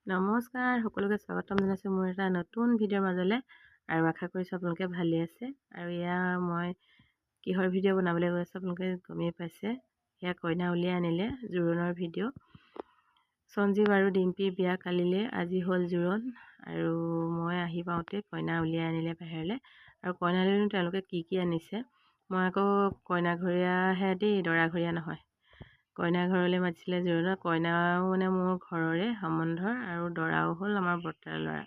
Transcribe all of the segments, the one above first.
নমস্কাৰ, সকলোকে স্বাগতম জনাইছোঁ মোৰ এটা নতুন ভিডিঅ'ৰ মাজলৈ। আৰু আশা কৰিছোঁ আপোনালোকে ভালে আছে। আৰু এয়া মই কিহৰ ভিডিঅ' বনাবলৈ গৈ আছোঁ আপোনালোকে গমেই পাইছে। এয়া কইনা উলিয়াই আনিলে জোৰোণৰ ভিডিঅ'। সঞ্জীৱ আৰু ডিম্পীৰ বিয়া কালিলৈ, আজি হ'ল জোৰোণ। আৰু মই আহি পাওঁতে কইনা উলিয়াই আনিলে বাহিৰলৈ। আৰু কইনালৈনো তেওঁলোকে কি কি আনিছে, মই আকৌ কইনাঘৰীয়াহে দেই, দৰাঘৰীয়া নহয়। কইনা ঘৰলৈ মাতিছিলে জোৰোণত। কইনাও মানে মোৰ ঘৰৰে সম্বন্ধৰ আৰু দৰাও হ'ল আমাৰ বৰ্তাৰ ল'ৰা।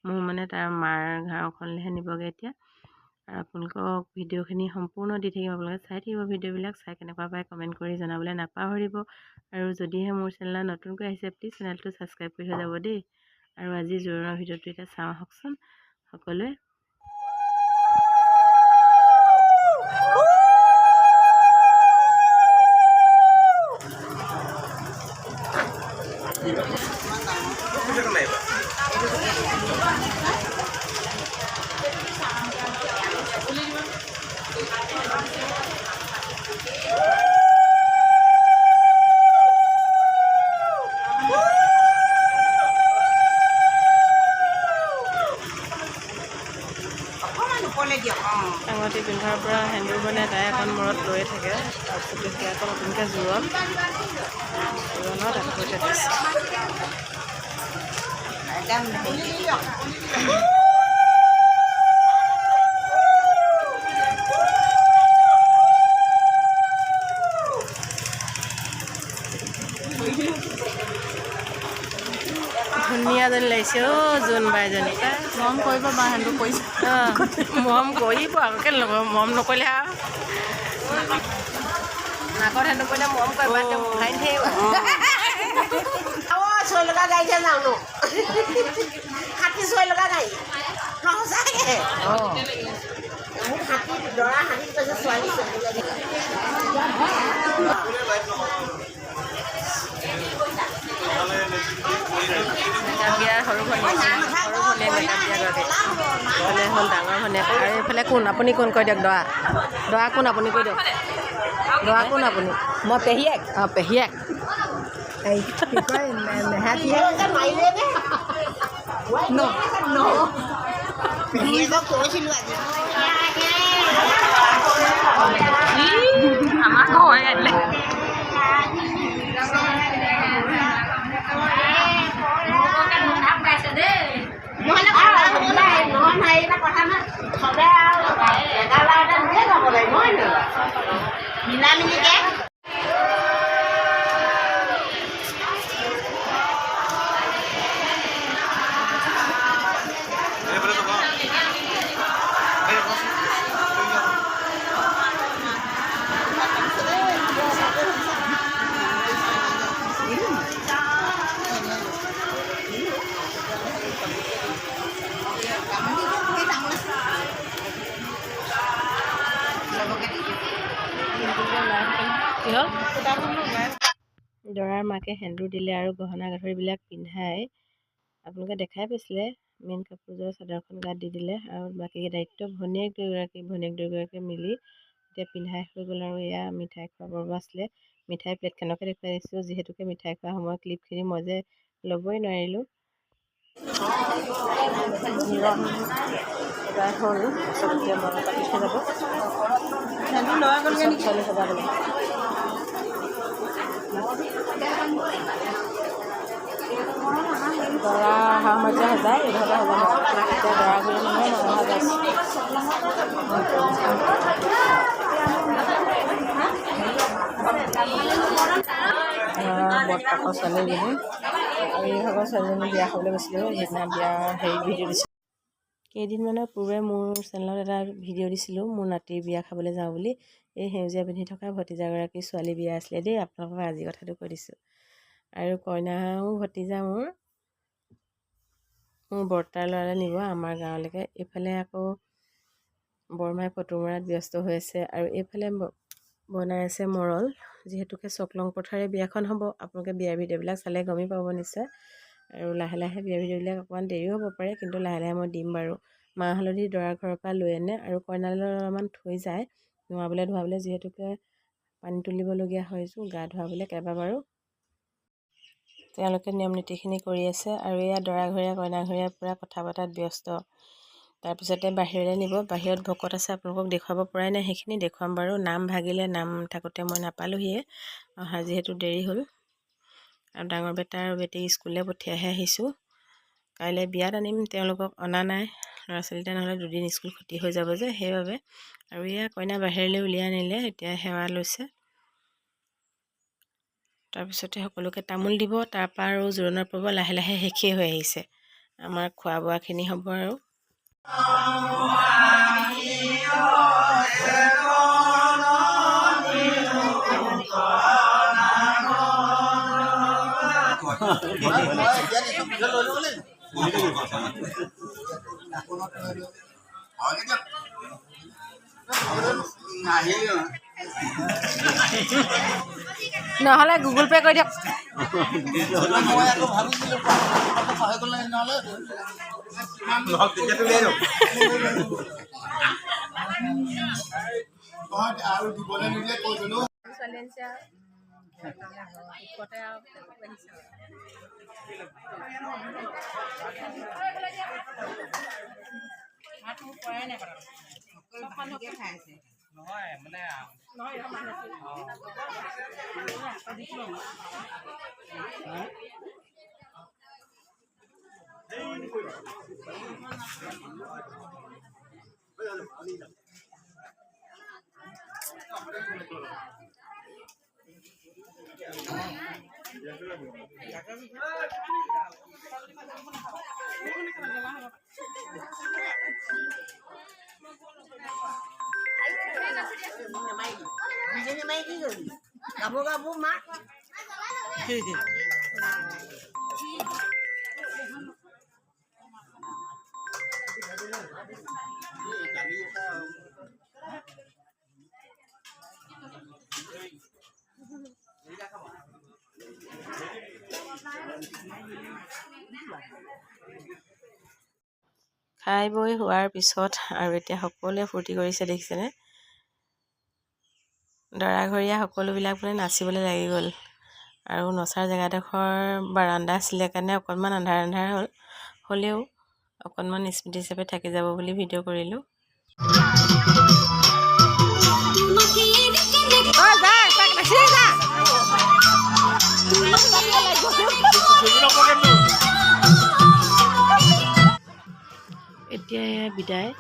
মোৰ মানে তাৰ মাৰ গাঁওখনলৈহে নিবগৈ এতিয়া। আৰু আপোনালোকক ভিডিঅ'খিনি সম্পূৰ্ণ দি থাকিম, আপোনালোকে চাই থাকিব। ভিডিঅ'বিলাক চাই কেনেকুৱা পায় কমেণ্ট কৰি জনাবলৈ নাপাহৰিব। আৰু যদিহে মোৰ চেনেলত নতুনকৈ আহিছে, প্লিজ চেনেলটো ছাবস্ক্ৰাইব কৰি থৈ যাব দেই। আৰু আজি জোৰোণৰ ভিডিঅ'টো এতিয়া চাওঁ আহকচোন সকলোৱে। আঙুঠি পিন্ধাৰ পৰা সেন্দুৰ মানে তাই অকণ মূৰত লৈয়ে থাকে। তাৰপিছত এতিয়া আকৌ নতুনকৈ জোৰোণত আকৌ এতিয়া দিছে। ধুনীয়াজনী লাগিছে অ' জোন বাইজনী। মৰম কৰিব বা সেন্দুৰ কৰিছে। মৰম কৰিব আকৌ, কেলৈ নকৰিব? মৰম নকৰিলে আৰু নাকত সেন্দুৰ কৰিলে মৰম কৰিব, মুখাই থাকিব। চৈ লগা গাড়ীতহে যাওঁ ন, হাতী চৈ লগা গাড়ী নহয় সঁচাকৈ। মোক হাতী দৰা হাতীত কৈছে, ছোৱালী চৈ। মেকআপ দিয়া সৰু ভনীয়েক, সৰু ভনীয়েক মেকআপ দিয়াগৰাকী। এইফালে হ'ল ডাঙৰ ভনীয়েক। আৰু এইফালে কোন আপুনি কোন কৈ দিয়ক। দৰা কোন আপুনি কৈ দিয়ক। দৰা কোন আপুনি? মই পেহীয়েক। অঁ, পেহীয়েক। এই কি কয়, ন ন পেহীয়েকক কৈছিলোঁ আজি। আমাৰ ঘৰ আনিলে। নহয় নহয়, এইবিলাক কথা নহয়। চবে আৰু ডেকা ল'ৰা এটা নিজে যাব লাগিব হয় নহয়, মিলা মিলিকে। কি হ'ল? দৰাৰ মাকে সেন্দুৰ দিলে আৰু গহনা গাঁঠৰিবিলাক পিন্ধাই আপোনালোকে দেখাই পাইছিলে। মেইন কাপোৰযোৰ চাদৰখন গাত দি দিলে আৰু বাকী দায়িত্ব ভনীয়েক দুয়োগৰাকী মিলি এতিয়া পিন্ধাই হৈ গ'ল। আৰু এয়া মিঠাই খোৱা পৰ্ব আছিলে। মিঠাই প্লেটখনকে দেখুৱাই দিছোঁ, যিহেতুকে মিঠাই খোৱা সময়ৰ ক্লিপখিনি মই যে ল'বই নোৱাৰিলোঁ। এবাৰ হ'ল, তাৰপিছত এতিয়া মৰল পাতি থৈ যাব, পিছত ছোৱালী সজাবলৈ। দৰা অহা সময়ত যে সজায়, এইধৰণে সজাব। এতিয়া দৰা ঘৰৰ মানুহে মৰল সজাইছে। বৰ্তাকৰ ছোৱালীজনী আৰু এইভাগৰ ছোৱালীজনী বিয়া খাবলৈ গৈছিলোঁ সেইদিনা, বিয়াৰ হেৰি ভিডিঅ' দিছিলোঁ। কেইদিনমানৰ পূৰ্বে মোৰ চেনেলত এটা ভিডিঅ' দিছিলোঁ, মোৰ নাতিৰ বিয়া খাবলৈ যাওঁ বুলি। এই সেউজীয়া পিন্ধি থকা ভতিজাগৰাকীৰ ছোৱালী বিয়া আছিলে দেই, আপোনালোকক আজি কথাটো কৈ দিছোঁ। আৰু কইনাও ভতিজা মোৰ, মোৰ বৰ্তাৰ ল'ৰালৈ নিব আমাৰ গাঁৱলৈকে। এইফালে আকৌ বৰমাই ফটো মৰাত ব্যস্ত হৈ আছে আৰু এইফালে বনাই আছে মৰল। যিহেতুকে চকলং পথাৰে বিয়াখন হ'ব, আপোনালোকে বিয়াৰ ভিডিঅ'বিলাক চালে গমেই পাব নিশ্চয়। আৰু লাহে লাহে বিয়াৰ ভিডিঅ'বিলাক অকণমান দেৰিও হ'ব পাৰে, কিন্তু লাহে লাহে মই দিম বাৰু। মাহ হালধি দৰা ঘৰৰ পৰা লৈ আনে আৰু কইনালৈ অলপমান থৈ যায় নোৱাবলৈ ধুৱাবলৈ, যিহেতুকে পানী তুলিবলগীয়া হয়তো গা ধুৱাবলৈ কেইবাবাৰো। তেওঁলোকে নিয়ম নীতিখিনি কৰি আছে। আৰু এয়া দৰাঘৰীয়া কইনাঘৰীয়া পূৰা কথা পতাত ব্যস্ত। তাৰপিছতে বাহিৰলৈ নিব। বাহিৰত ভকত আছে, আপোনালোকক দেখুৱাব পৰাই নাই, সেইখিনি দেখুৱাম বাৰু। নাম ভাগিলে, নাম থাকোঁতে মই নাপালোহিয়ে, অহা যিহেতু দেৰি হ'ল। আৰু ডাঙৰ বেটা আৰু বেটীক স্কুললৈ পঠিয়াইহে আহিছোঁ। কাইলৈ বিয়াত আনিম তেওঁলোকক, অনা নাই ল'ৰা ছোৱালীটা, নহ'লে দুদিন স্কুল ক্ষতি হৈ যাব যে, সেইবাবে। আৰু এয়া কইনা বাহিৰলৈ উলিয়াই আনিলে, এতিয়া সেৱা লৈছে। তাৰপিছতে সকলোকে তামোল দিব। তাৰপৰা আৰু জোৰোণৰ পৰ্ব লাহে লাহে শেষেই হৈ আহিছে। আমাৰ খোৱা বোৱাখিনি হ'ব আৰু। নহ'লে গুগল পে' কৰি দিয়ক। গাব গাব মা। খাই বৈ হোৱাৰ পিছত আৰু এতিয়া সকলোৱে ফূৰ্তি কৰিছে, দেখিছেনে? দৰাঘৰীয়া সকলোবিলাক মানে নাচিবলৈ লাগি গ'ল। আৰু নচাৰ জেগাডোখৰ বাৰাণ্ডা আছিলে কাৰণে অকণমান আন্ধাৰ আন্ধাৰ হ'ল, হ'লেও অকণমান স্মৃতি হিচাপে থাকি যাব বুলি ভিডিঅ' কৰিলোঁ। এতিয়া এয়া বিদায়।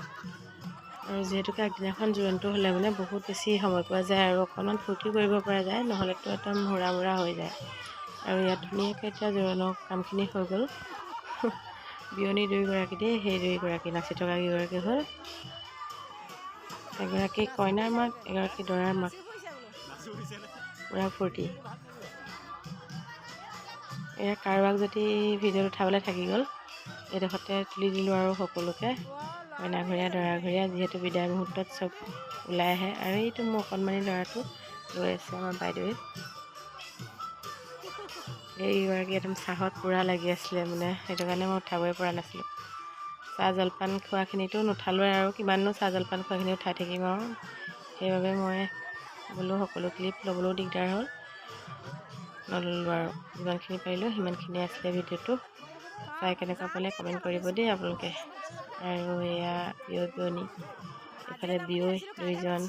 আৰু যিহেতুকে আগদিনাখন জোৰোণটো হ'লে মানে বহুত বেছি সময় পোৱা যায় আৰু অকণমান ফূৰ্তিও কৰিব পৰা যায়, নহ'লেতো একদম হুৰা মুৰা হৈ যায়। আৰু ইয়াত ধুনীয়াকৈ এতিয়া জোৰোণৰ কামখিনি হৈ গ'ল। বিয়নী দুয়োগৰাকী দেই, সেই দুয়োগৰাকী নাচি থকা কেইগৰাকী হ'ল, এগৰাকী কইনাৰ মাক, এগৰাকী দৰাৰ মাক, পূৰা ফূৰ্তি। এয়া কাৰোবাক যদি ভিডিঅ'ত উঠাবলৈ থাকি গ'ল, এইডোখৰতে তুলি দিলোঁ আৰু সকলোকে, কইনাঘৰীয়া দৰাঘৰীয়া, যিহেতু বিদায় মুহূৰ্তত চব ওলাই আহে। আৰু এইটো মোৰ অকণমানি ল'ৰাটো লৈ আছে আমাৰ বাইদেৱে। এইগৰাকী একদম চাহত পূৰা লাগি আছিলে মানে, সেইটো কাৰণে মই উঠাবই পৰা নাছিলোঁ। চাহ জলপান খোৱাখিনিতো নুঠালোৱে আৰু, কিমাননো চাহ জলপান খোৱাখিনি উঠাই থাকিম আৰু। সেইবাবে মই বোলো সকলো ক্লিপ ল'বলৈও দিগদাৰ হ'ল, নল'লোঁ আৰু। যিমানখিনি পাৰিলোঁ সিমানখিনি আছিলে ভিডিঅ'টো। চাই কেনেকুৱা পালে কমেণ্ট কৰিব দেই আপোনালোকে। আৰু এয়া বিয়ৈ বিয়নী, এইফালে বিয়ৈ দুইজন।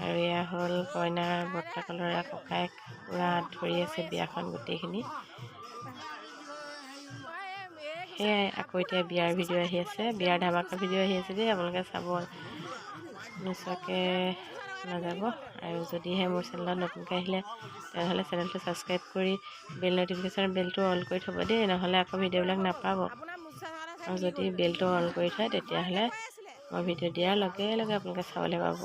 আৰু এয়া হ'ল কইনাৰ বৰ্তাকৰ ল'ৰা ককায়েক, পূৰা আঁত ধৰি আছে বিয়াখন গোটেইখিনি। সেয়াই আকৌ এতিয়া বিয়াৰ ভিডিঅ' আহি আছে, বিয়াৰ ধামাকা ভিডিঅ' আহি আছে দেই, আপোনালোকে চাব, নোচোৱাকৈ নাযাব। আৰু যদিহে মোৰ চেনেলত নতুনকৈ আহিলে তেনেহ'লে চেনেলটো ছাবস্ক্ৰাইব কৰি বেল ন'টিফিকেশ্যন বেলটো অন কৰি থ'ব দেই, নহ'লে আকৌ ভিডিঅ'বিলাক নাপাব। আৰু যদি বেলটো অন কৰি থয় তেতিয়াহ'লে মই ভিডিঅ' দিয়াৰ লগে লগে আপোনালোকে চাবলৈ পাব।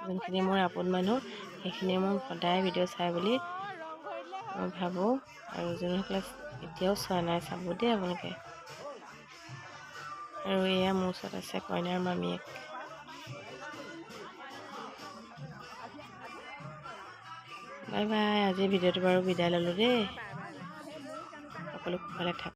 যোনখিনি মোৰ আপোন মানুহ সেইখিনিয়ে মোৰ সদায় ভিডিঅ' চাই বুলি মই ভাবোঁ। আৰু যোনসকলে এতিয়াও চোৱা নাই চাব দেই আপোনালোকে। আৰু এয়া মোৰ ওচৰত আছে কইনাৰ মামীয়েক। বাই বাই, আজি ভিডিঅ'টো বাৰু বিদায় ল'লোঁ দেই। সকলো ভালে থাকক।